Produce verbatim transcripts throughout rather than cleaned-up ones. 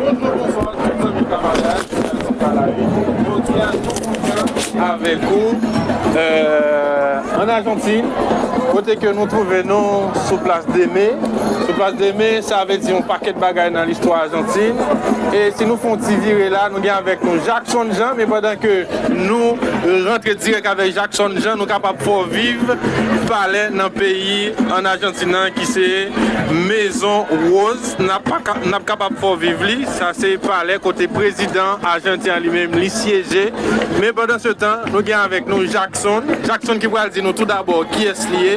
Bonjou, bonswa, tout zanmi kamarad, jodi a nou kontan avèk ou, euh, ann Ajantin, kote ke nou twouve nou sou Plas de Me. Sou Plas de Me, sa vle di yon pakèt bagay nan listwa Ajantin. E si nou fè yon ti vire la, nou gen avèk nou Jackson Jean, men pandan ke nou rantre dirèk avèk Jackson Jean, nou kapab fè w viv palè nan peyi ann Ajantin nan ki se Maison Rose. N ap pa ka-, n ap kapab fè w viv li. Sa se palè kote prezidan ajanten an li menm li syeje. Men pandan se tan, nou gen avèk nou Jackson. Jackson ki pral di nou tou dabò kiyès li ye.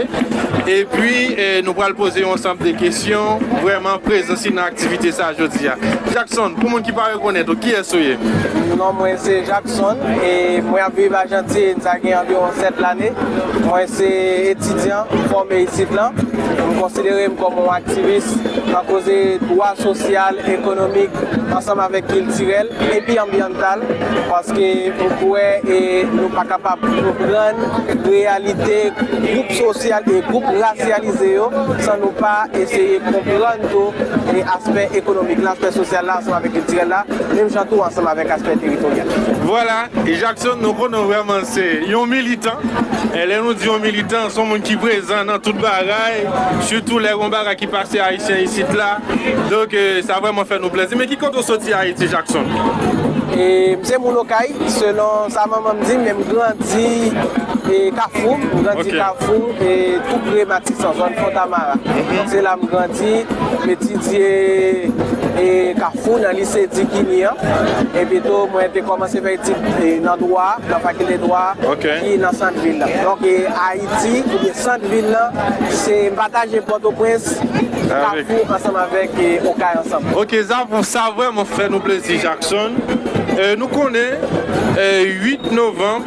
Epi, eh, nou pral poze yon ansanm de kesyon. Vrèman, prezans li nan aktivite sa jodi a. Jackson, pou moun ki pa rekonèt ou, kiyès ou ye? Non mwen se Jackson e mwen ap viv Ajantin, sa gen anviwon sèt lane. Mwen se etidyan, m fòme isit lan. M konsidere m kòm yon aktivis nan koze dwa sosyal, ekonomik, ansanm avèk kiltirèl epi anbyantal, paske m kwè e nou pa kapab konprann reyalite gwoup sosyal e gwoup rasyalize yo san nou pa eseye konprann tou e aspè ekonomik la, aspè sosyal la, ansanm avèk kiltirèl la, menm jan tou ansanm avèk aspè teritoryal. Vwala, e Jackson, nou konnen w vrèman se yon militan. E lè nou di yon militan, se yon moun ki prezan nan tout bagay, sitou lè gen yon bagay ki pase Ayisyen isit la. Donk, eh, sa vrèman fè nou plèzi. Men ki kote w soti Ayiti, Jackson? E m se moun Okay, selon sa manman m di m, men m grandi e Kafou, m grandi Ok. Kafou, e tou pre Matisan, zòn Fontamara. Se la m grandi, m etidye e Kafou nan lise Dikini an. Epi tou, mwen te kòmanse fè etid e nan dwa, nan fakilte dwa Ok. ki nan sant vil la. Donk, e Ayiti, oubyen sant vil la, se m pataje Pòtoprens, Ah, wi. Kafou ansanm avèk e Okay ansanm. Ok, sa, sa vrèman fè nou plezi, Jackson. Eh, nou konnen, eh, uit novanm,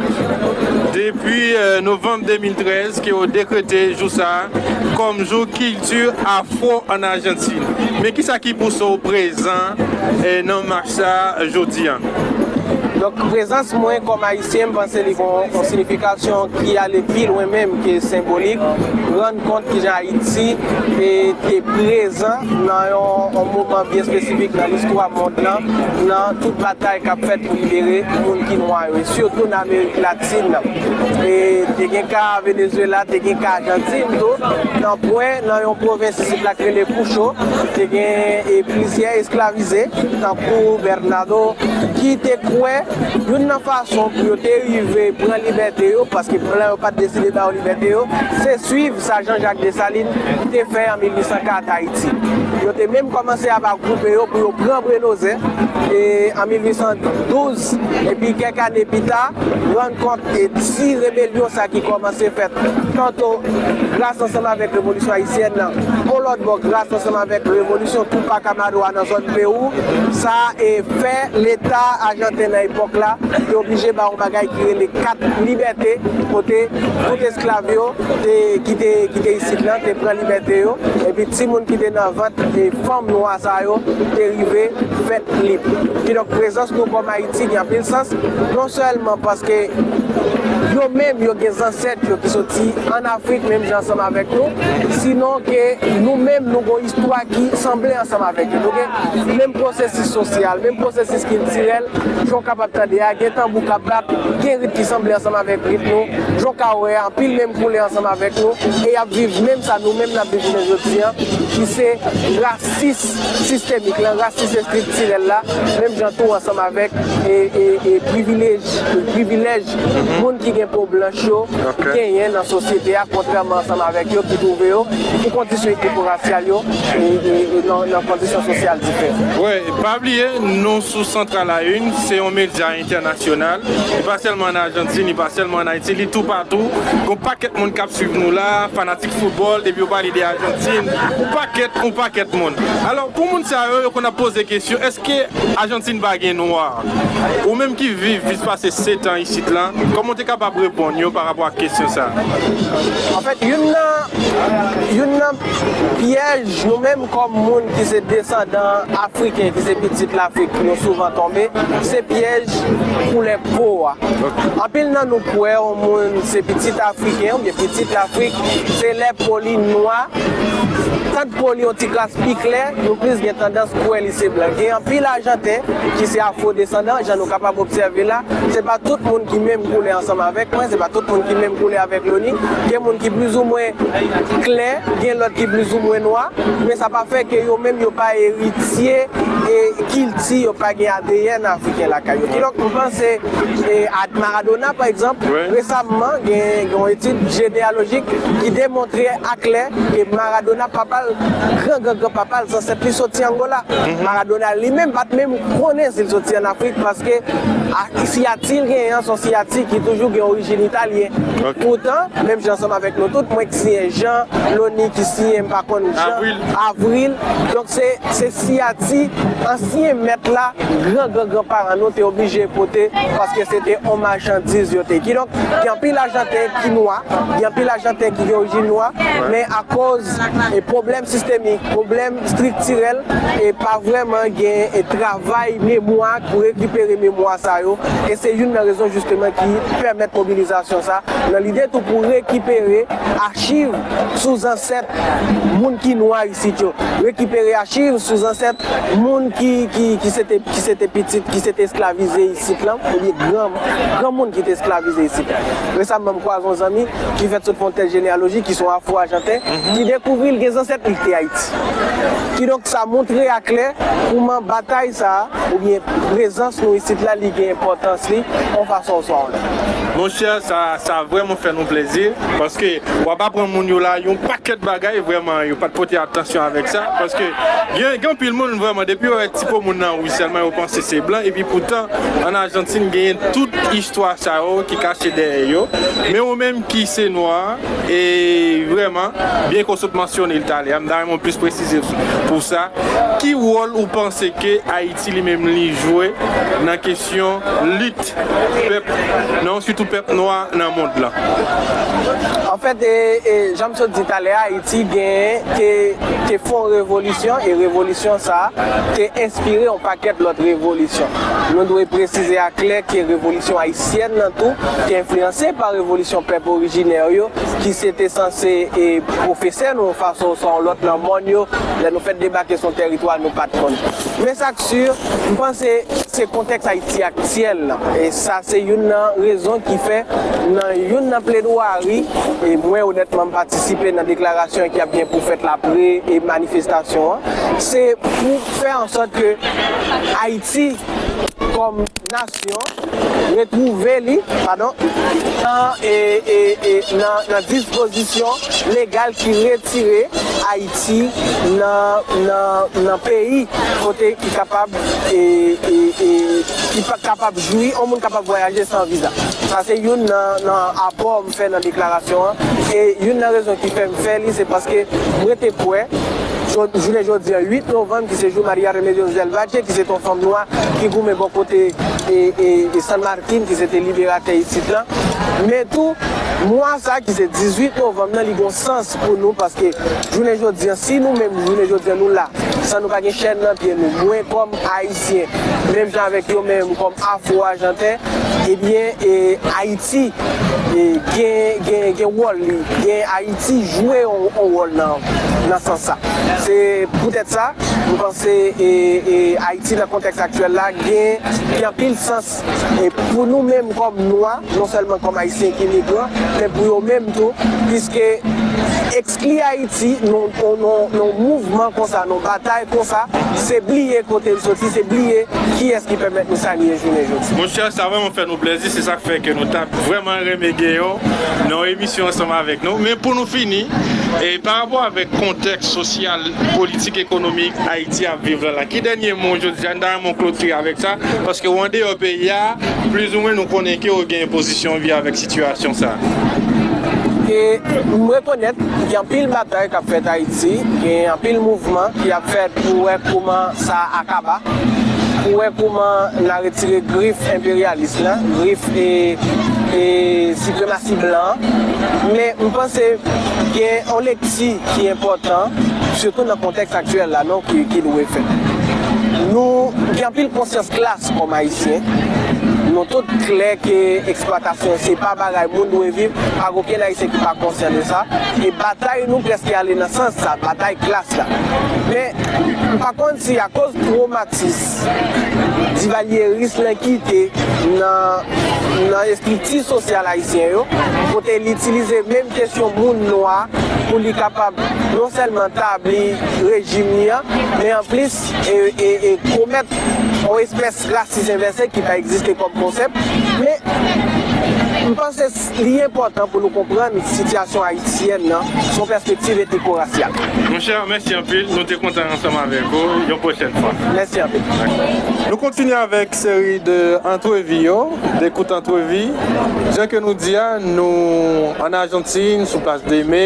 depi, eh, novanm de mil trèz, ke yo dekrete jou sa a kòm jou kilti afwo ann Ajantin. Men kisa ki pouse w prezan, eh, nan mach sa a jodi a? Donk, prezans mwen kòm Ayisyen, m panse li gen yon, yon siyifikasyon ki ale pi lwen menm ke senbolik. Rann kont kijan Ayiti, e, te prezan nan yon, yon moman byen espesifik nan listwa mond lan, nan tout batay k ap fèt pou libere moun ki nwa yo, e sitou nan Amerik Latin nan. E te gen ka Venezuela, te gen ka Ajantin tou, nan pwen, nan yon pwovens isit la k rele Koucho, te gen, e, plizyè esklavize, tankou Bernardo, ki te kwè youn nan fason pou yo te rive pran libète yo, paske blan yo pa t deside ba yo libète yo, se swiv sa Jean-Jacques Dessalines te fè an mil uit san kat Ayiti. Yo te menm kòmanse ap agwoupe yo pou yo pran Brenozè, e, an mil uit san douz, epi kèk ane pita, rann kont, e, ti rebelyon sa ki kòmanse fèt tanto gras ansanm avèk revolisyon ayisyèn nan, yon lòt bò, gras ansanm avèk revolisyon Tupac Amaru a nan zòn Pewou, sa, e, fè leta ajanten nan epòk la te oblije ba yon bagay ki rele kat libète, kote tout esklav yo te, ki te, ki te isit lan, te pran libète yo, epi timoun ki te nan vant e fanm nwa sa yo te rive fèt lib. Kidonk, prezans nou kòm Ayiti gen anpil sans, non sèlman paske yo menm yo gen zansèt yo ki soti ann Afrik, menm jan ansanm avèk nou, sinon ke nou menm nou gen yon istwa ki sanble ansanm avèk yo. Nou gen menm pwosesis sosyal, menm pwosesis kiltirèl, jan w kapab tande a, gen tanbou k ap bat, gen rit ki sanble ansanm avèk rit nou, jan w ka wè a, anpil menm koulè ansanm avèk nou, e y ap viv menm sa nou menm n ap viv jounen jodi a, ki se rasis sistemik lan, rasis estriktirèl la, menm jan tou ansanm avèk e, e, e privilèj, privilèj moun ki gen po blanch yo Ok. genyen nan sosyete a, kontrèman ansanm avèk yo ki twouve yo sou kondisyon etniko-rasyal yo e, e, e nan, nan kondisyon sosyal diferan. Wi, pa bliye, nou sou Central à une, se yon medya entènasyonal. Li pa sèlman ann Ajantin, li pa sèlman ann Ayiti, li toupatou. Gon pakèt moun k ap swiv nou la, fanatik foutbòl, depi yo pale de Ajantin, yon pakèt, yon pakèt moun. Alò, pou moun sa yo, yo konn ap poze kesyon, èske Ajantin pa gen nwa? Ou menm ki viv plis pase sèt an isit lan, kòman w te kapab reponn yo pa rapò ak kesyon sa a? Anfèt, youn nan, youn nan pyèj nou menm kòm moun ki se desandan afriken, ki se pitit Lafrik, nou souvan tonbe, se pyèj koulè po a. Anpil nan nou kwè yon moun se pitit afriken oubyen pitit Lafrik, se lè po li nwa, tèt po li yon ti kras pi klè, nou plis gen tandans kwè li se blan. Gen anpil Ajanten ki se afwodesandan, jan nou kapab obsève la. Se pa tout moun ki menm koulè ansanm avèk mwen, se pa tout moun ki menm koulè avèk Loni. Gen moun ki plizoumwen klè, gen lòt ki plizoumwen nwa, men sa pa fè ke yo menm yo pa eritye e kilti, yo pa gen A D N afriken lakay yo. Kidonk, m panse, e, a Maradona, pa egzanp, resamman, gen, gen yon etid jeneyalojik ki demontre aklè ke Maradona, papa l, gran gran gran papa l, zansèt li soti Angola. Maradona li menm pa t menm konnen si l soti ann Afrik, paske a, siyati l genyen an, se yon siyati ki toujou gen orijin italyen. Poutan, menm jan ansanm avèk nou tout, mwen k siyen Jan, Loni ki siyen, m pa konn, Jan, Avril. Donk, se, se siyati ansyen mèt la, gran gran gran paran nou te oblije pote, paske se te yon machandiz yo te. Kidonk, gen anpil Ajanten ki nwa, gen anpil Ajanten ki gen orijin nwa, men akoz e pwoblèm sistemik, pwoblèm estriktirèl, e pa vrèman gen e travay memwa pou rekipere memwa sa yo. E se youn nan rezon jisteman ki pèmèt mobilizasyon sa, nan lide tou pou rekipere achiv sou zansèt moun ki nwa isit yo, rekipere achiv sou zansèt moun ki, ki, ki se te, ki se te pitit, ki se te esklavize isit lan, oubyen gran, granmoun ki te esklavize isit lan. Resamman, m kwaze yon zanmi ki fèt sot fè yon tès jeneyalojik, ki se yon afwo-ajanten, ki dekouvri l gen zansèt li ki te Ayiti. Kidonk, sa montre aklè kouman batay sa a, oubyen prezans nou isit la, li gen enpòtans li, yon fason oswa yon lòt. Monchè, sa, sa vrèman fè nou plezi, paske w ap aprann moun yo la yon pakèt bagay, vrèman, yo pa t pote atansyon avèk sa, paske gen, gen anpil moun, vrèman, depi yo wè ti po moun nan wi sèlman, yo panse se blan, epi poutan, ann Ajantin, genyen tout istwa sa yo ki kache dèyè yo. Men ou menm ki se nwa, e vrèman, byen ke w sot mansyone l talè a, m ta renmen w plis presize pou sa. Ki wòl ou panse ke Ayiti li menm li jwe nan kesyon lit pèp, nan sitou pèp nwa nan mond lan? Anfèt, e, e, jan m sot di talè a, Ayiti genyen te, te fè yon revolisyon, e revolisyon sa a te enspire yon pakèt lòt revolisyon. Nou dwe presize aklè ke revolisyon ayisyèn nan tou te enfliyanse pa revolisyon pèp orijinè yo, ki se te sanse e pwofesè nou yon fason oswa yon lòt nan mòn yo, lè nou fèt debake sou yon tèritwa nou pa t konn. Men sa k si, m panse se kontèks Ayiti aktyèl lan. E sa se youn nan rezon ki fè nan youn nan pledwari, e mwen onètman m patisipe nan deklarasyon ki ap gen pou fèt la apre e manifestasyon an, se pou fè an sòt ke Ayiti kòm nasyon retwouve li, padon, nan, e, e, e, nan, nan dispozisyon legal ki retire Ayiti nan, nan, nan peyi kote ki kapab, e, e, e, ki pa kapab jwi, yon moun kapab vwayaje san viza. Sa se youn nan, nan apò m fè nan deklarasyon an. E youn nan rezon ki fè m fè li, se paske m rete kwè, jò-, jounen jodi a, uit novanm, ki se jou Maria Remedios del Valle, ki se te yon fanm nwa ki goumen bò kote e, e, e San Martin, ki se te liberatè isit lan. Men tou, mwa sa, ki se dizuit novanm nan, li gon sans pou nou, paske jounen jodi a, si nou menm, jounen jodi a, nou la, san nou pa gen chèn nan pye nou, mwen kòm Ayisyen, menm jan avèk yo menm kòm Afwo-Ajanten, ebyen, e, Ayiti, e, gen, gen, gen wòl li, gen Ayiti jwe yon, yon wòl nan, nan sans sa. Se poutèt sa, m panse, e, e, Ayiti nan kontèks aktyèl la, gen, gen anpil sans, e, pou nou menm kòm nwa, non sèlman kòm Ayisyen ki migran, men pou yo menm tou, piske ekskli Ayiti nan, nan, nan, nan mouvman konsa, nan batay konsa, se bliye kote l soti, se bliye kiyès ki pèmèt nou sa n ye jounen jodi. Monchè, sa vrèman fè nou plezi, se sa k fè ke nou t ap vrèman renmen gen yon, nan yon emisyon ansanm avèk nou. Men pou nou fini, e pa rapò avèk kontèks sosyal, politik, ekonomik Ayiti ap viv la, la, ki dènye mo jodi a, n ta renmen w klotire avèk sa, paske w andeyò peyi a, plizoumwen nou konnen ke w gen pozisyon w vye avèk sitiyasyon sa a. E m rekonèt gen anpil batay k ap fèt Ayiti, gen anpil mouvman ki ap fèt pou wè kouman sa akaba, pou wè kouman n a retire grif enperyalis lan, grif e, e sipremasi blan an. Men m panse gen yon lekti ki enpòtan, sitou nan kontèks aktyèl la, non, ki, ki dwe fèt. Nou Gen anpil konsyans klas kòm Ayisyen. Nou tout klè ke eksplwatasyon se pa bagay moun dwe viv, pa gen okenn Ayisyen ki pa konsyan de sa. E batay nou prèske ale nan sans sa, batay klas la. Men, m pa konn si akoz twomatis divalyeris lan kite nan, nan estrikti sosyal ayisyen yo, kote li itilize menm kesyon moun nwa pou li kapab non sèlman tabli rejim li an, men anplis e, e, e komèt yon espès rasis envèse ki pa egziste kòm konsèp. Men m panse s- li enpòtan pou nou konprann sitiyasyon ayisyèn nan sou yon pèspektiv etniko-rasyal. Monchè, mèsi anpil. Nou te kontan ansanm avèk ou. Yon pwochèn fwa. Mèsi anpil. Nou kontinye avèk seri de antrevi yo, de kout antrevi. Jan ke nou di a, nou ann Ajantin, sou Plas de Me,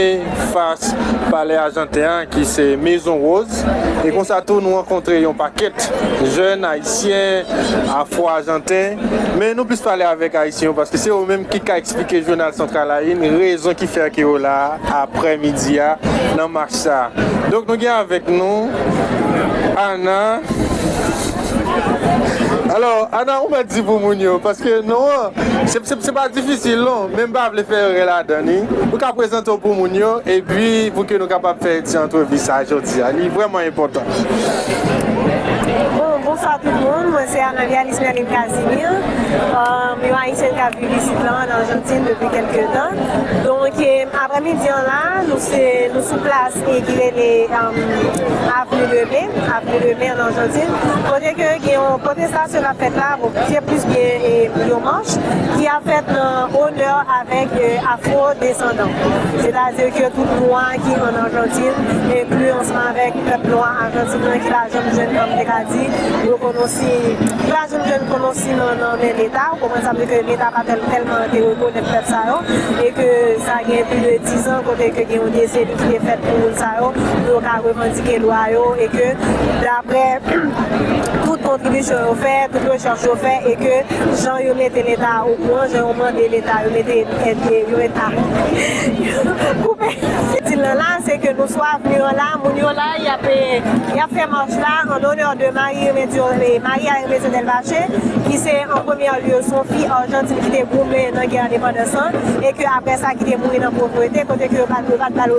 fas Palè Ajanten an, ki se Mezon Woz. E konsa tou, nou rankontre yon pakèt jèn ayisyen, afwo-ajanten. Men nou plis pale avèk ayisyen yo, paske se yo menm ki ka eksplike jounal Central Ain rezon ki fè ke yo la a aprè midi a nan mach sa. Donk nou gen avèk nou Ana. Alò, Ana, ou mèt di pou moun yo, paske non, se, se, se pa difisil non, men m pa vle fè erè ladan li. Ou ka prezante w pou moun yo, epi pou ke nou kapab fè ti antrevi sa jodi a. Li vrèman enpòtan. Bon, bonswa tout moun. Mwen se Ana Vialis Merlin Casimir. Um, yon Ayisyèn k ap viv isit lan, an Ajantin, depi kèlke tan. Donk, e, aprèmidi an la, nou se, nou sou plas e ki rele, um, Avenue de Mai, Avenue de Mai an Ajantin. Kote ke gen yon pwotestasyon k ap fèt la, bon, se plis byen, e, yon mach ki ap fèt nan onè avèk, e, afwodesandan. Sètadi ke tout nwa ki an Ajantin, enkli ansanm avèk pèp nwa Ajantin nan ki pa janm jwenn, kòm te ka di, rekonosi, ki pa janm jwenn rekonosi nan, nan men Leta. Ou konprann sa vle di ke Leta pa tèl-, tèlman te rekonèt pèp sa yo, e ke sa gen plis de dizan kote ke gen yon deseni ki te fèt pou moun sa yo, pou yo ka revandike dwa yo, e ke daprè tout kontribisyon yo fè, tout rechèch yo fè, e ke jan yo mete Leta a okouran, jan yo mande Leta, yo mete, yo mete, koupe. Di l lan la, se ke nou sou avni an la, moun yo la, y ap, y ap fè mach la an onè de Marie Hermedio, Maria Hermedio Delvache, ki se an premyè lye, se yon fi Ajantin ki te goumen nan gè endepandans lan, e ke aprè sa ki te mouri nan povrete, kote ke yo pa t, yo pa t ba l,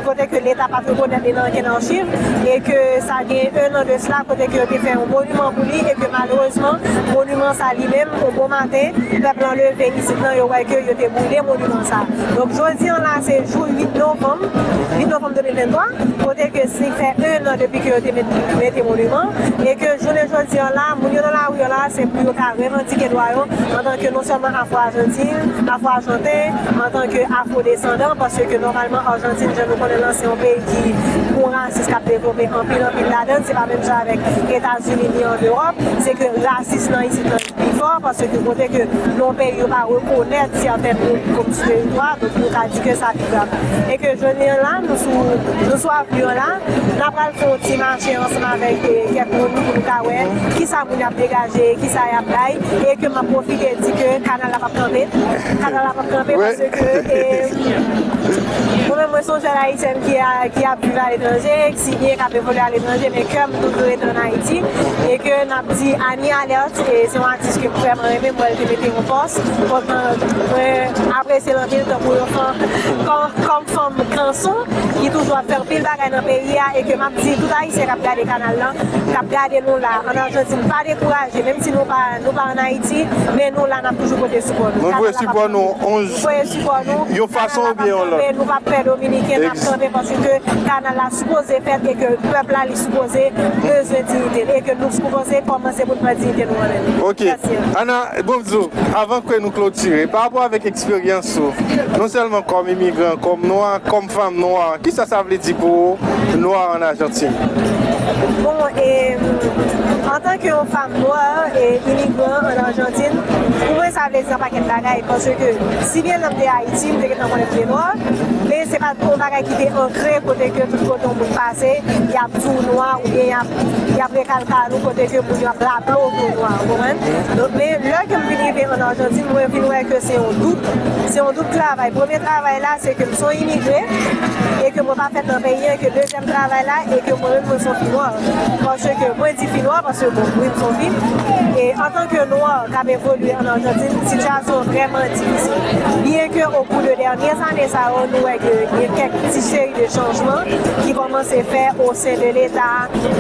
kote ke Leta pa t rekonèt li nan okenn achiv, e ke sa gen enn an de sila, kote ke yo te fè yon moniman pou li, e ke malerezman, moniman sa li menm, yon bon maten, pèp lan leve isit lan, yo wè ke yo te boule moniman sa. Donk, jodi an la, se jou uit novanm, uit novanm de mil venntwa, kote ke se fè enn an depi ke yo te met-, mete moniman, e ke jounen jodi an la, moun yo nan lari an la, se pou yo ka revandike dwa yo, antanke non sèlman afwo-ajantin, afwo-ajanten, antanke afwodesandan, paske nòmalman, Ajantin, jan nou konnen l lan, se yon peyi ki, yon rasis k ap devlope anpil, anpil ladan l, se pa menm jan avèk Etazini ni an Ewòp, se ke rasis lan isit lan pi fò, paske kote ke nan yon peyi yo pa rekonèt sèten moun kòm siperyè, donk nou ka di ke sa pi grav. E ke jodi an la, nou sou, nou sou avni an la, n ap pral fè yon ti mache ansanm avèk, e, kèk moun pou nou ka wè kisa moun y ap degaje, kisa y ap bay, e ke m ap pwofite di ke kanal la p ap kanpe. Kanal la p ap kanpe paske, e, mwen menm, mwen se yon jèn ayisyèn ki a, ki ap viv aletranje, si byen k ap evolye aletranje, men kè m toujou rete ann Ayiti, e ke n ap di Annie Alerte, e se yon atis ke m vrèman renmen, m wè l te mete yon pòs, kontan, mwen apresye l anpil tankou yon fan, kòm, kòm fanm kanson, ki toujou ap fè anpil bagay nan peyi a, e ke m ap di tout Ayisyen k ap gade kanal lan, k ap gade nou la, ann Ajantin, pa dekouraje, menm si nou pa, nou pa ann Ayiti, men nou la, n ap toujou pote sipò nou. Nou voye sipò nou, yon fason oubyen yon lòt. Nou p ap pè, Dominiken, n ap kanpe paske kanal la sipoze fèt e ke pèp la, li sipoze bezwen diyite l e ke nou sipoze kòmanse pou n pran diyite nou an menm. Ok. Ana, bon, m di w, avan ke nou klotire, pa rapò avèk eksperyans ou, non sèlman kòm imigran, kòm nwa, kòm fanm nwa, kisa sa vle di pou ou, nwa ann Ajantin? Bon, e, antanke yon fanm nwa e imigran ann Ajantin, Pou mwen, sa vle di yon pakèt bagay, paske si byen lè m te Ayiti, m te gentan konnen m te nwa, men se pa t yon bagay ki te ankre kote ke tout kote yon moun pase, y ap di w nwa oubyen y ap, y ap rekalkale w kote ke moun yo ap raple w ke w nwa, w konprann? Donk, men lè ke m vin rive ann Ajantin, mwen vin wè ke se yon doub, se yon doub travay. Premye travay la, se ke m se yon imigre e ke mwen pa fèt nan peyi an, e ke dezyèm travay la, e ke mwen menm mwen se yon fi nwa. Paske mwen di fi nwa, paske bon, wi, m se yon fi. E antanke nwa k ap evolye ann Ajantin, sitiyasyon an vrèman difisil. Byenke o kou de dènye ane sa yo, nou wè ke gen kèk ti seri de chanjman ki kòmanse fè o sen de Leta,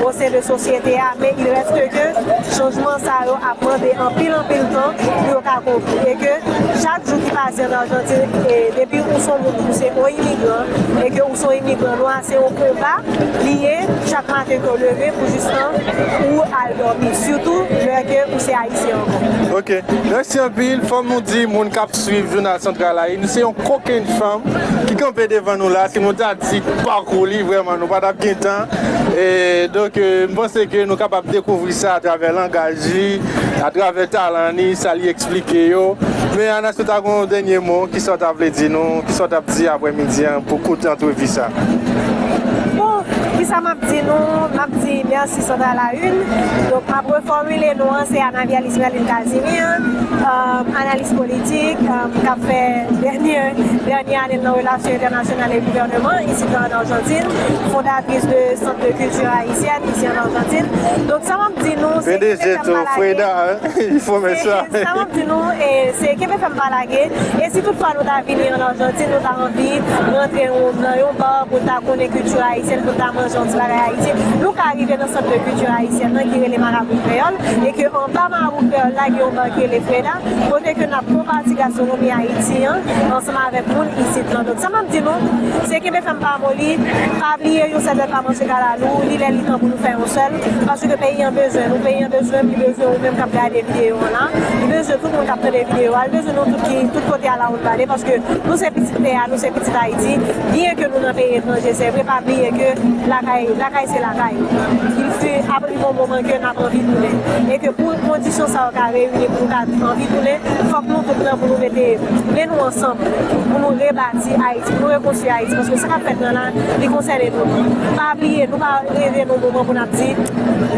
o sen de sosyete a, men il reste que chanjman sa yo ap mande anpil, anpil tan pou yo ka konprann. E ke chak jou ki pase ann Ajantin, e depi ou se yon moun, ou se yon imigran, e ke ou se yon imigran nwa, se yon konba li ye chak maten ke w leve pou jistan ou al dòmi. Sitou lè ke ou se Ayisyen ankò. Ok. Mèsi anpil. Fò nou di moun k ap swiv Jounal Santral la, nou se yon kokenn fanm ki kanpe devan nou la. Si nou ta di pakou li, vrèman, nou pa t ap gen tan. E, donk, e, m panse ke nou kapab dekouvri sa atravè langaj li, atravè talan li, sa li eksplike yo. Men, Anas, ou ta gen yon dènye mo, kisa w ta vle di nou, kisa w t ap di aprèmidi an pou kout antrevi sa? Bon, kisa m ap di nou? M ap di mèsi Santral la Une. Donk, m ap refòmile non an, se Anavia Lismerline Casimir, euh, analis politik, euh, k ap fè dènye, dènye ane l nan relasyon entènasyonal e gouvèneman, isi ann Ajantin, fondatris de Sant de Kilti Ayisyèn, isi ann Ajantin. Donk, sa m ap di nou, se P D G tou, Freda, hein? Il faut mettre ça. Sa m ap di nou, e, se kenbe fèm pa lage. E si toutfwa nou ta vini ann Ajantin, nou ta anvi rantre yon, nan yon ba pou n ta konnen kilti ayisyèn, pou n ta manje yon ti bagay ayisyen, nou ka rive nan Sant de Kilti Ayisyèn nan ki rele Marabou Kreyòl, e ke anba Marabou Kreyòl la, gen yon ba ki rele Freda, kote ke n ap konpati gastronomi Ayiti an ansanm avèk moun isit lan. Donk, sa m ap di nou, se kenbe fèm pa moli, pa bliye yon sèl dwèt pa manje kalalou, li lè li tan pou nou fè yon sèl, paske peyi an bezwen nou, peyi an bezwen m, li bezwen ou menm k ap gade videyo an la, li bezwen tout moun k ap tande videyo a, li bezwen nou tout ki, tout kote a la ou n pale, paske nou se pitit tè a, nou se pitit Ayiti, byenke nou nan peyi etranje, se vre, pa bliye ke lakay, lakay se lakay. Il fut, ap rive yon moman ke n ap anvi tounen. E ke pou kondisyon sa yo ka reyini pou nou ka anvi tounen, fòk nou tout pran pou nou mete men nou ansanm, pou nou rebati Ayiti, pou nou rekonstwi Ayiti, paske sa k ap fèt nan la, li konsène nou tout. Pa bliye, nou pa rete nan yon moman pou n ap di,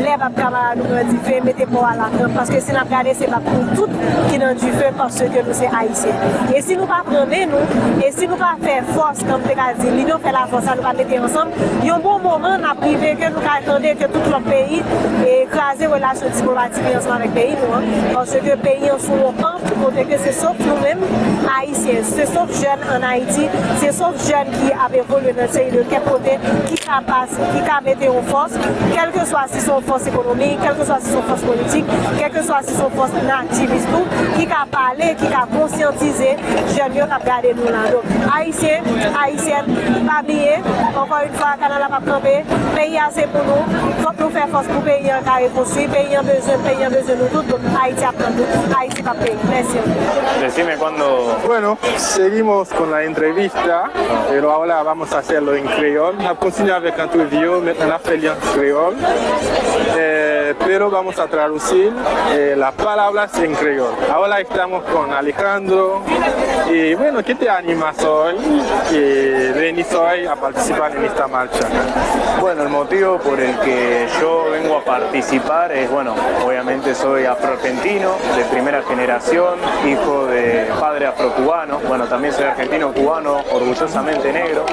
lè bab kamarad ou pran dife, mete po a lakranp, paske si n ap gade, se bab nou tout ki nan dife, paske nou se Ayisyen. E si nou pa pran men nou, e si nou pa fè fòs, kòm te ka di, linyon fè lafòs la, nou pa mete ansanm, yon bon moman, n ap rive ke nou ka tande ke tout lòt peyi, e, kraze relasyon diplomatik li ansanm avèk peyi nou an. Paske peyi an sou yon pant kote ke se sof nou menm, Ayisyen, se sof jèn ann Ayiti, se sof jèn ki ap evolye nan seri de kèk kote, ki ka pase, ki ka mete yon fòs, kèlkeswa si se yon fòs ekonomik, kèlkeswa si se yon fòs politik, kèlkeswa si se yon fòs nan aktivis tou, ki ka pale, ki ka konsyantize jèn yo k ap gade nou la. Donk, Ayisyen, Ayisyèn, pa bliye, ankò yon fwa, kanal la p ap kanpe, peyi a se pou nou, fòk nou fè fòs pou peyi an ka rekonstwi, peyi an bezwen, peyi an bezwen nou tout, donk Ayiti ap tann nou, Ayiti p ap peri. Mèsi. Decime cuándo. Bueno, seguimos con la entrevista, pero ahora vamos a hacerlo en creol. N ap kontinye avèk antrevi yo, mentnan n ap fè li an kreyòl. Eh, pero vamos a traducir, eh, las palabras en creol. Ahora estamos con Alejandro. Y bueno, ¿qué te anima hoy, eh, venís hoy a participar en esta marcha? Bueno, el motivo por el que yo vengo a participar es, bueno, obviamente soy afroargentino de primera generación, hijo de padre afrocubano. Bueno, también soy argentino cubano, orgullosamente negro.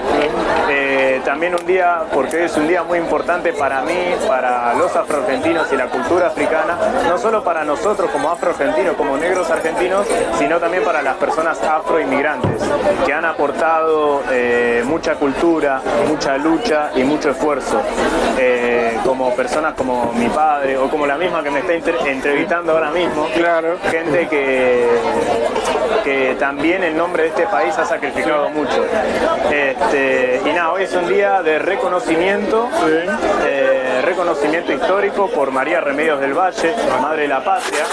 Eh, también un día, porque hoy es un día muy importante para mí, para los afroargentinos y la cultura africana, no solo para nosotros como afroargentinos, como negros argentinos, sino también para las personas afroinmigrantes, que han aportado, eh, mucha cultura, mucha lucha y mucho esfuerzo, eh, como personas como mi padre o como la misma que me está inter-, entrevistando ahora mismo. Claro. Gente que, que también en nombre de este país ha sacrificado mucho. Este, y nada, hoy es un día de reconocimiento, eh, reconocimiento histórico por María Remedios del Valle, Madre de la Patria.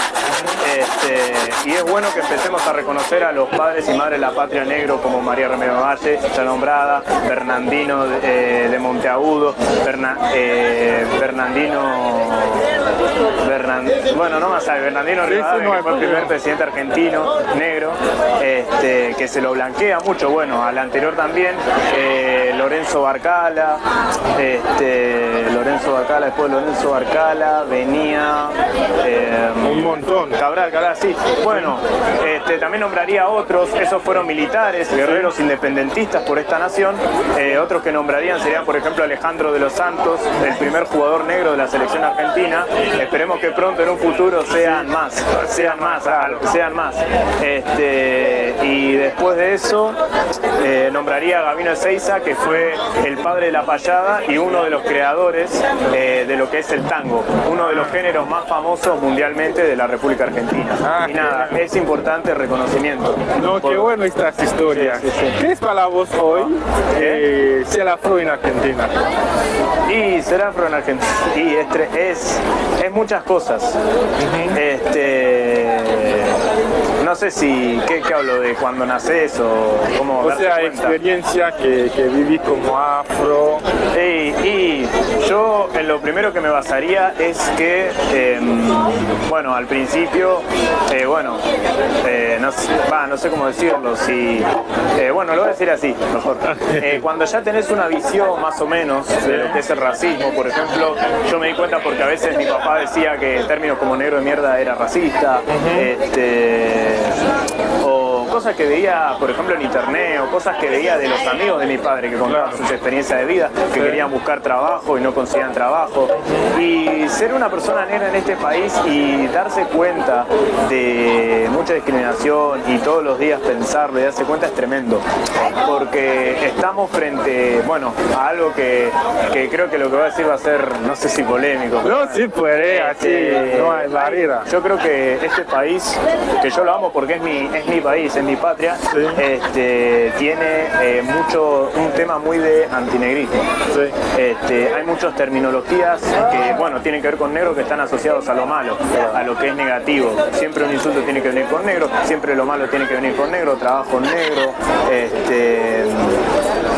Este, y es bueno que empecemos a reconocer a los padres y madres de la patria negro como María Remedios del Valle, ya nombrada, Bernardino, eh, de Monteagudo, Berna-, eh, Bernardino, Berna-, Bueno, no más sabe, Bernardino Rivadavia, que fue el primer presidente argentino negro, este, que se lo blanquea mucho, bueno, al anterior también, eh, Lorenzo Barcala, este, Lorenzo Barcala, después Lorenzo Barcala, venía eh, Un montón. Cabral, Cabral, sí. Bueno, este, también nombraría otros, esos fueron militares, guerreros independentistas por esta nación. Eh, otros que nombrarían serían, por ejemplo, Alejandro de los Santos, el primer jugador negro de la selección argentina. Esperemos que pronto en un futuro sean más, sean más, al- sean más. Este, y después de eso, eh, nombraría a Gavino Ezeiza, que fue el padre de la payada y uno de los creadores eh, de lo que es el tango, uno de los géneros más famosos mundialmente de la República Argentina. Ah, Y nada, genial. Es importante reconocimiento. No, Por- qué bueno esta historia. Sí, sí, sí. ¿Qué es para vos hoy eh, ser afro en Argentina? Y ser afro en Argentina. Y es, tre- es, es muchas cosas. Este. No sé si. ¿Qué, qué hablo de cuando naces o cómo O darte sea, cuenta? Experiencia que, que viví como afro. Y, y yo en lo primero que me basaría es que, eh, bueno, al principio, eh, bueno, eh, no, sé- va, no sé cómo decirlo, si, eh, bueno, lo voy a decir así, mejor. Eh, cuando ya tenés una visión más o menos de lo que es el racismo, por ejemplo, yo me di cuenta porque a veces mi papá decía que términos como negro de mierda era racista, este, o cosas que veía, por ejemplo, en internet, o cosas que veía de los amigos de mi padre que contaban sus experiencias de vida, que querían buscar trabajo y no conseguían trabajo. Y ser una persona negra en este país y darse cuenta de mucha discriminación y todos los días pensarlo y darse cuenta es tremendo. Porque estamos frente, bueno, a algo que, que creo que lo que voy a decir va a ser, no sé si polémico. No, sí puede, así Este, no hay barrera. Yo creo que este país, que yo lo amo porque es mi, es mi país, es mi patria, este, tiene eh, mucho, un tema muy de antinegrismo. Este, hay muchas terminologías que, bueno, tienen que ver con negro que están asociados a lo malo, a lo que es negativo. Siempre un insulto tiene que venir con negro, siempre lo malo tiene que venir con negro, trabajo en negro, este,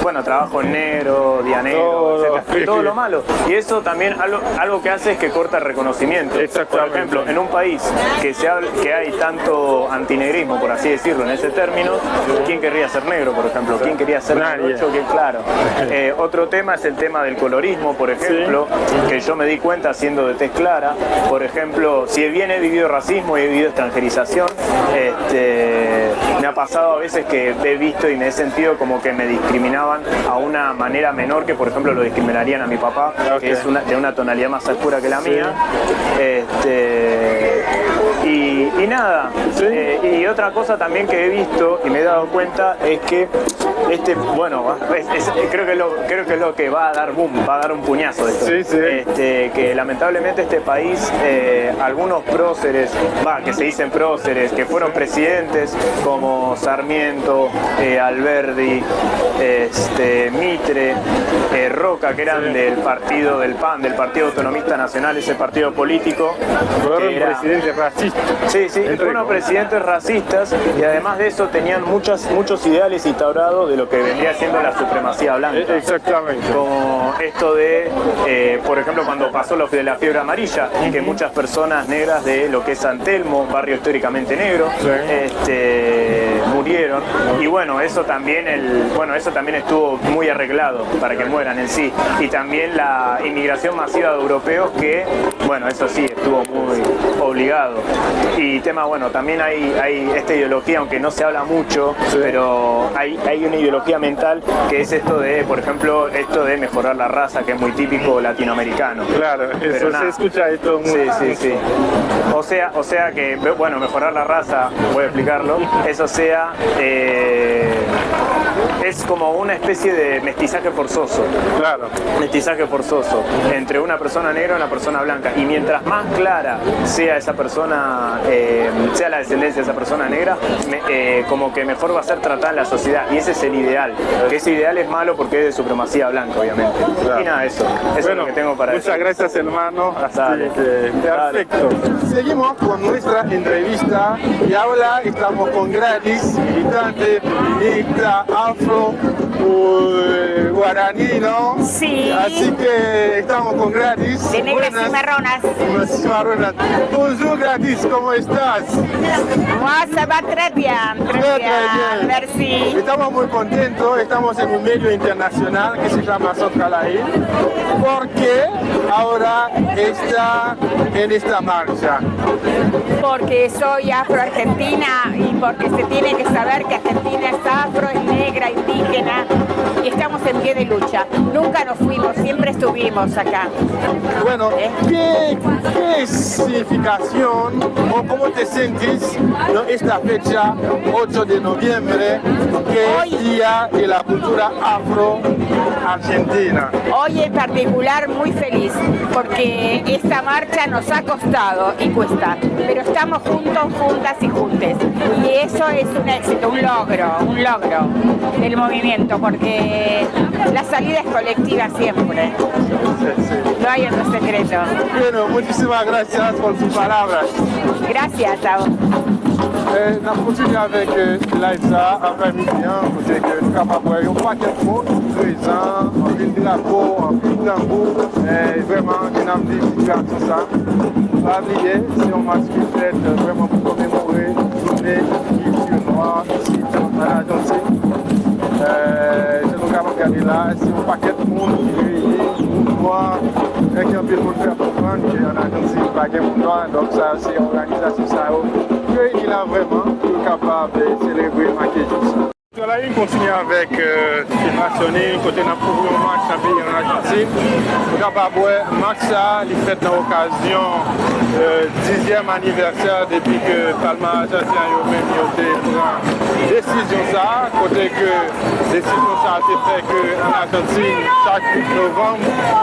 bueno, trabajo en negro, día negro, Todo. Etcétera. Todo lo malo. Y eso también algo, algo que hace es que corta el reconocimiento. Por ejemplo, en un país que, se habla- que hay tanto antinegrismo, por así decirlo, en ese término, ¿quién querría ser negro, por ejemplo? ¿Quién querría ser Nadie. Morocho? Que, claro. Eh, otro tema es el tema del colorismo, por ejemplo, que yo me di cuenta siendo de tez clara. Por ejemplo, si bien he vivido racismo y he vivido extranjerización, este, me ha pasado a veces que he visto y me he sentido como que me discriminaban a una manera menor que, por ejemplo, lo discriminarían a mi papá, que es una, de una tonalidad más oscura que la mía. Este, y, y nada. Eh, y otra cosa también que he visto y me he dado cuenta es que este, bueno, es- es- creo, que lo, creo que es lo que va a dar boom, va a dar un puñazo esto. Sí, sí. Este, que lamentablemente este país, eh, algunos próceres, va, que se dicen próceres, que fueron presidentes como Sarmiento, eh, Alberdi, este, Mitre, eh, Roca, que eran del partido del PAN, del Partido Autonomista Nacional, ese partido político. Fueron que era- presidentes racistas. Sí, sí, fueron presidentes racistas y además de eso tenían muchas, muchos ideales instaurados de lo que vendría siendo la supremacía blanca. Eh, Exactamente. Como esto de, eh, por ejemplo, cuando pasó lo de la fiebre amarilla, que muchas personas negras de lo que es San Telmo, barrio históricamente negro, este, murieron. Y bueno, eso también, el, bueno, eso también estuvo muy arreglado para que mueran en sí. Y también la inmigración masiva de europeos que, bueno, eso sí, estuvo muy obligado. Y tema, bueno, también hay, hay esta ideología, aunque no se habla mucho, pero hay, hay una ideología mental que es esto de, por ejemplo, esto de mejorar la raza, que es muy típico latinoamericano. Claro, eso Pero se nada. escucha de todo el mundo. Sí, sí, sí. O sea, o sea que, bueno, mejorar la raza, voy a explicarlo, eso sea, eh, es como una especie de mestizaje forzoso. Claro. Mestizaje forzoso entre una persona negra y una persona blanca. Y mientras más clara sea esa persona eh, sea la descendencia de esa persona negra, me- eh, como que mejor va a ser tratada en la sociedad. Y ese es el ideal. Que ese ideal es malo porque es de supremacía blanca, obviamente. Y nada, eso. Eso es lo que tengo para decir. Muchas gracias, hermano. Así que, perfecto. Seguimos con nuestra entrevista y ahora estamos con Gladys, militante feminista afro, eh, guaraní, ¿no? Sí. Así que estamos con Gladys. De negras y marronas. Buenas. Cimarronas. Bonjour Gladys, ¿cómo estás? Moi, ça va très bien, très bien. Merci. Estamos muy contentos, estamos en un medio internacional que se llama Central Air. ¿Por qué ahora está en esta marcha? Porque soy afro-argentina y porque se tiene que saber que Argentina es afro, es negra, indígena y estamos en pie de lucha. Nunca nos fuimos, siempre estuvimos acá. Bueno, ¿qué, qué significación o cómo te sentís en esta fecha, ocho de noviembre, que es Día de la Cultura Afro-Argentina? Hoy en particular muy feliz porque esta marcha nos ha costado y cuesta, pero estamos juntos, juntas y juntes. Y eso es un éxito, un logro, un logro del movimiento, porque la salida es colectiva siempre. No hay otro secreto. Bueno, muchísimas gracias por sus palabras. Gracias a vos. Eh, n ap kontinye avèk eh, live sa aprè midi an, kote ke nou kapab wè yon pakèt moun prezan, anpil drapo, anpil tanbou. Eh, vrèman, ke n ap viv sitiyasyon sa. Pa bliye, se yon mach ki fèt eh, vrèman pou komemore jounen kilti nwa isi an Ajantin. Eh, jan nou kapab gade la, se yon pakèt moun ki reyini, moun nwa, men gen anpil moun fè konprann ke an Ajantin pa gen moun nwa, donk sa se òganizasyon sa yo ki reyini la vrèman pou yo kapab eh, selebre make jou sa. Sitwayen kontinye avèk eh, filmasyon li kote n ap kouvri yon mach nan peyi an Ajantin. Nou kapab wè mach sa li fèt nan okazyon eh, dizyèm anivèsè depi ke Palma Ajantin yo menm yo te pran desizyon sa a, kote ke desizyon sa a te fè ke an Ajantin chak uit novanm,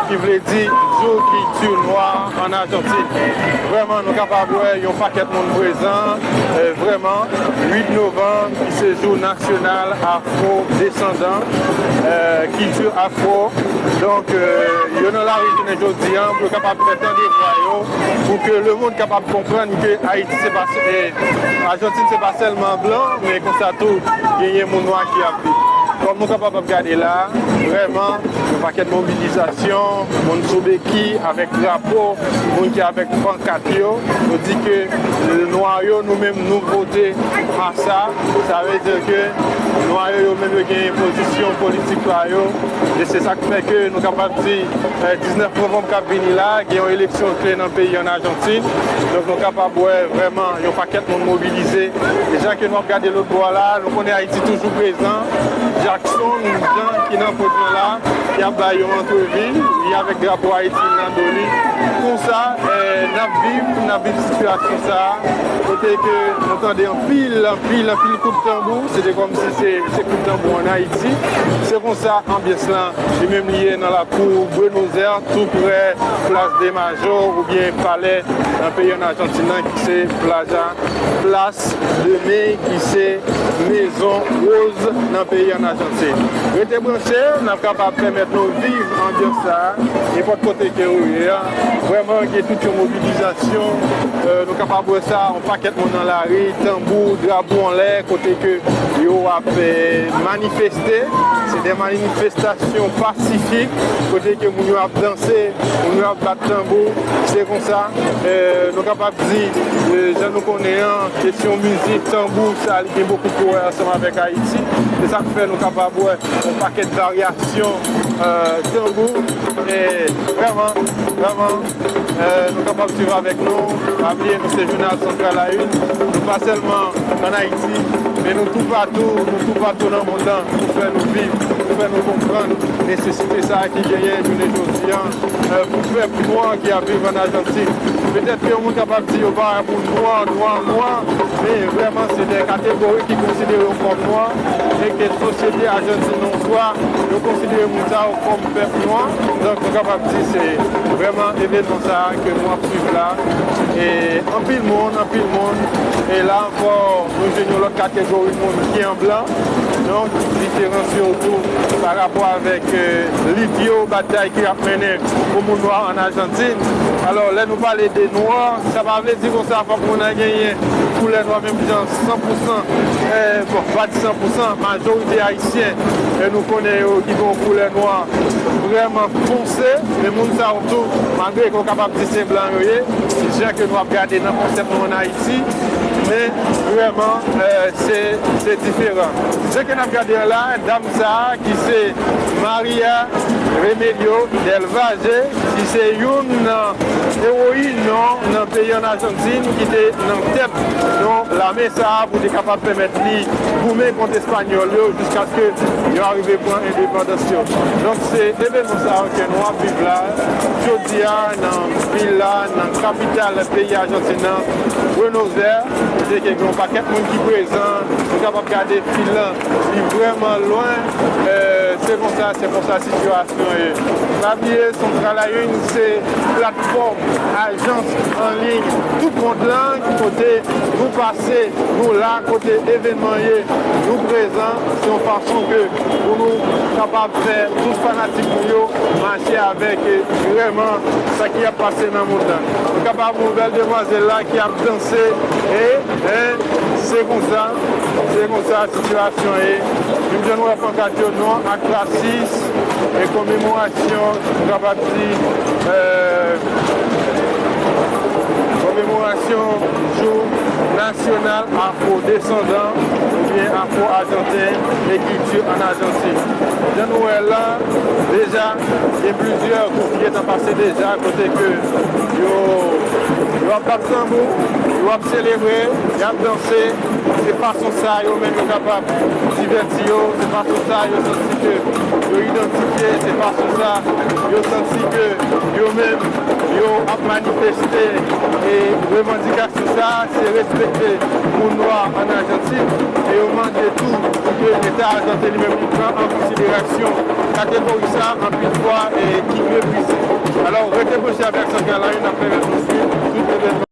ki vle di jou kilti nwa an Ajantin. Vrèman, nou kapab wè yon pakèt moun prezan, eh, vrèman, uit novanm ki se jou nasyonal afro desandan, eh, kilti afro. Donk, eh, yo nan lari jounen jodi an pou yo kapab fè tande vwa yo, pou ke lemonn kapab konprann ke Ayiti se pa, eh, Ajantin se pa sèlman blan, men konsa tou genyen moun nwa ki ap viv. Kòm nou kapab ap gade la, vrèman, yon pakèt mobilizasyon, moun sou beki, avèk drapo, moun ki avèk pankat yo, yo di ke nwa yo, nou menm, nou vote a sa. Sa vle di ke nwa yo, yo menm, yo gen pozisyon politik pa yo. E se sa k fè ke nou kapab di, eh, diznèf novanm k ap vini la, gen yon eleksyon kle nan peyi an Ajantin. Donk, nou kapab wè vrèman yon pakèt moun mobilize. E jan ke nou ap gade lòt bò a la, nou konnen Ayiti toujou prezan. Jackson Jean ki nan pòt mwen la, ki ap bay yon antrevi, li avèk drapo Ayiti nan do li. Konsa, eh, n ap viv, n ap viv sitiyasyon sa a, kote ke nou tande anpil, anpil, anpil kout tanbou. Se te kòmsi se, se kout tanbou an Ayiti. Se konsa, anbyans lan, li menm li ye nan lakou Buenos Aires, tou prè Plas de Mayo oubyen palè nan peyi an Ajantin nan, ki se Plaza, Plas de Mey, ki se Mezon Woz nan peyi an Ajantin. Rete branche, n ap kapab pèmèt nou viv anbyans sa a, nenpòt kote ke ou ye a. Vrèman, gen tout yon mobilizasyon. Eh, nou kapab wè sa, yon pakèt moun nan lari, tanbou, drapo anlè, kote ke yo ap eh, manifeste. Se de manifestasyon pasifik, kote ke moun yo ap danse, moun yo ap bat tanbou. Se konsa, eh, nou kapab di, eh, jan nou konnen an, kesyon mizik, tanbou, sa, li gen bokou pou wè ansanm avèk Ayiti. Se sa k fè nou kapab wè yon pakèt varyasyon, eh, tanbou. E vrèman, vrèman, eh, nou kapab swiv avèk nou. Pa bliye, nou se Jounal Santral La Une. Nou pa sèlman an Ayiti, men nou toupatou, nou toupatou nan mond lan pou fè nou viv Fè nou konprann nesesite sa a ki genyen jounen jodi a, eh, pou pèp nwa ki ap viv ann Ajantin. Petèt ke yon moun kapab di yo pa wè moun nwa, nwa, nwa, men vrèman se de kategori ki konsidere yo kòm nwa e ke sosyete ajantinòs la, yo konsidere moun sa yo kòm pèp nwa. Donk, nou kapab di se vrèman evenman sa a ke nou ap swiv la. E anpil moun, anpil moun. E la ankò, nou jwenn yon lòt kategori moun ki an blan. Donk, diferans yo tou pa rapò avèk, eh, lit yo, batay ki ap mennen pou moun nwa ann Ajantin. Alò, lè nou pale de nwa, sa pa vle di konsa fòk moun nan genyen koulè nwa menm jan san pou san, eh, bon, pa di san pou san, majorite ayisyen, e nou konnen yo ki gen yon koulè nwa vrèman fonse, men moun sa yo tou, malgre ke w kapab di se blan yo ye, jan ke nou ap gade nan konsèp nou ann Ayiti, men vrèman, eh, se, se diferan. Jan ke n ap gade an la, dam sa a ki se Maria Remedio del Valle, ki se youn nan ewoyin non nan peyi ann Ajantin, ki te nan tèt yon lame sa a pou te kapab pèmèt li goumen kont Espanyòl yo jiskaske yo arive pran endepandans yo. Donk, se evenman sa yo ke nou ap viv la, jodi a, nan vil la, nan kapital peyi Ajantin nan, Buenos Aires, kote ke gen yon pakèt moun ki prezan, nou kapab gade fil lan, li vrèman lwen, eh, se konsa, se konsa sitiyasyon ye. Pa bliye, Central Line se platfòm ajans an liy tout mond lan, kote nou pase, nou la, kote evenman ye, nou prezan. Se yon fason ke pou nou kapab fè tout fanatik nou yo mache avèk, eh, vrèman sa ki ap pase nan mond lan. Nou kapab wè yon bèl demwazèl la ki ap danse e, eh, se konsa, se konsa sitiyasyon ye. Menm jan nou wè pankat yo, non ak rasis e komemorasyon, nou kapab di, eh, komemorasyon jou nasyonal afwodesandan oubyen afwo-ajanten e kilti ann Ajantin. Jan nou wè la, deja, gen plizyè kou ki gentan pase deja, kote ke yo, yo ap bat tanbou, yo ap selebre, y ap danse. Se fason sa yo menm yo kapab divèti yo, se fason sa yo santi ke yo idantifye, se fason sa yo santi ke yo menm yo ap manifeste. E revandikasyon sa a, se respekte moun nwa ann Ajantin, e yo mande tou pou ke Leta ajanten li menm li pran an konsiderasyon kategori sa a anpil fwa e ki meprize. Alò, rete branche avèk Central Line, n ap pèmèt nou swiv tout evenman.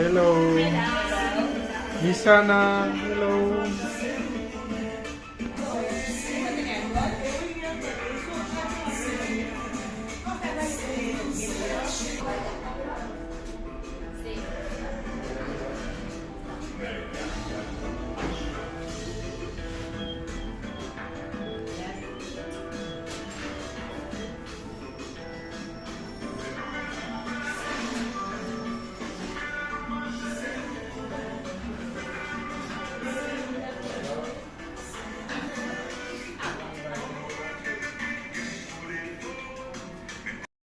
Hello. Misana, hello.